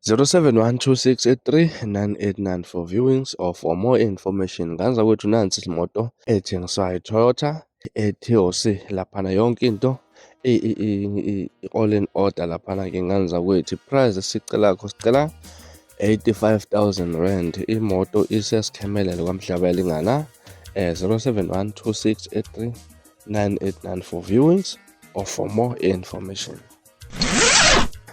0712683989 for viewings or for more information. Nganza kwethu nansi imoto ethengiswayo iToyota eTOC laphana yonke into all in order laphana ke nganza kwethu price sicela 85,000 rand. Imoto isesikhemelele kwamhlaba elingana 0712683989 for viewings or for more information.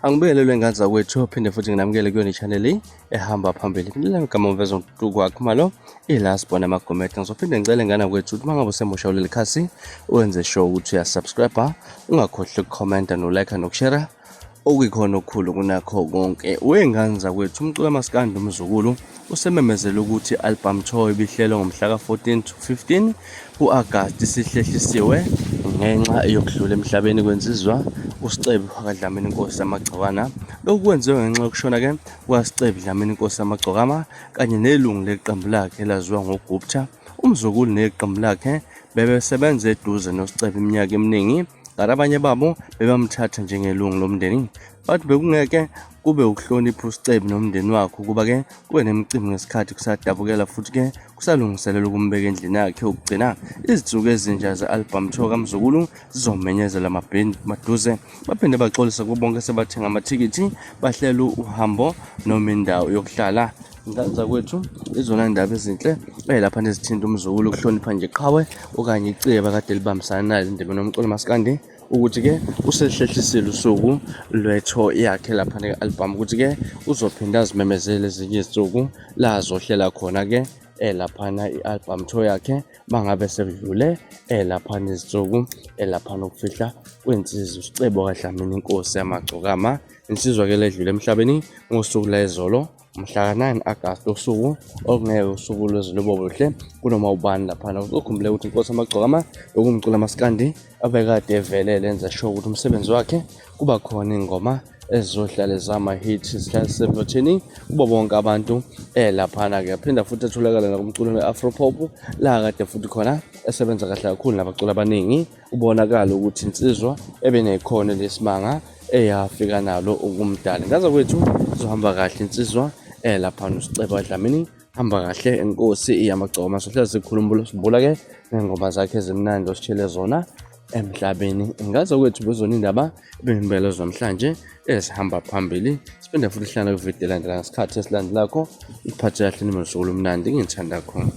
Angibelelwe nganza kwethu phinde futhi nginamukele kuyona i-channel ehamba phambili. Ngilana igama umvezo umuntu kwakho malo ilast bona amagomethe. Ngizophinde ngicele ngana kwethu ukuthi mangabe usemusha uleli khasi wenze sure ukuthi uyasubscribe, ungakhohlwa ukukhomenta no-like nokushare. Okuyikhona okukhulu kunakho konke. Wenganza kwethu umculo kaMaskandi umzukulu usememezela ukuthi i-album tour ibihlelwe ngomhla ka-14 to 15 ku-Agasti sihlehlisiwe ngenxa yokudlula emhlabeni kwensizwa uSicebe kaDlamini Nkosi Amagcokana. Lokhu kwenziwe ngenxa yokushona ke kwaSicebe Dlamini Nkosi Amagcokama kanye nelungu leqembu lakhe elaziwa ngoGupta. Umzukulu neqembu lakhe bebesebenza eduze noSicebe iminyaka eminingi, kanti abanye babo bebamthatha njengelungu lomndeni, bathi bekungeke kube ukuhlonipha uSicebe nomndeni wakhe ukuba ke kube nemicimbi ngesikhathi kusadabukela futhi ke kusalungiselela ukumbeka endlini yakhe ukugcina izinsuku ezintsha ze-album tour kaMzukulu zizomenyezela amabhendi maduze. Baphinde baxolisa kubo bonke sebathenga amathikithi bahlela uhambo noma indawo yokuhlala. Nganza kwethu izona indaba ezinhle lapha nezithinta umzukulu ukuhlonipha nje qhawe okanye iceba kade libambisana nayo indebe nomculo Maskandi ukuthi ke usehlehlisile usuku lwetho yakhe lapha ne-album ukuthi ke uzophinda azimemezele ezinye izinsuku la azohlela khona ke laphana i-album tour yakhe bangabe sekudlule lapha nezinsuku lapha nokufihla kwensizwa uSicebe kaDlamini Nkosi Amagcokama. Insizwa ke ledlule emhlabeni ngosuku la izolo mhla ka-9 Agasti usuku okungeke usuku lwezilobo hle kunoma ubani laphana. Ukukhumbule ukuthi Nkosi Amagcokama okumculo Maskandi abekade evelele enza sure ukuthi umsebenzi wakhe kuba khona ingoma ezizohlala zama-hits zihlale sevotheni kubo bonke abantu laphana ke. Aphinda futhi etholakala nakumculo we-Afropop la kade futhi khona esebenza kahle kakhulu nabaculi abaningi. Ubonakala ukuthi insizwa ebenekhono lesimanga eyafika nalo ukumdala. Ngaza kwethu uzohamba kahle insizwa lapha noSicebe kaDlamini, hamba kahle Enkosi iyamagcokama. Sohlala sikhulumbula ke ngengoma zakhe ezimnandi ositshele zona emhlabeni. Ngaza kwethu bezona indaba ebengibele namhlanje ezihamba phambili. Siphinde futhi sihlala kwivideo elandela ngesikhathi esilandelako. Iphathe kahle nimezulu mnandi ngithanda khona.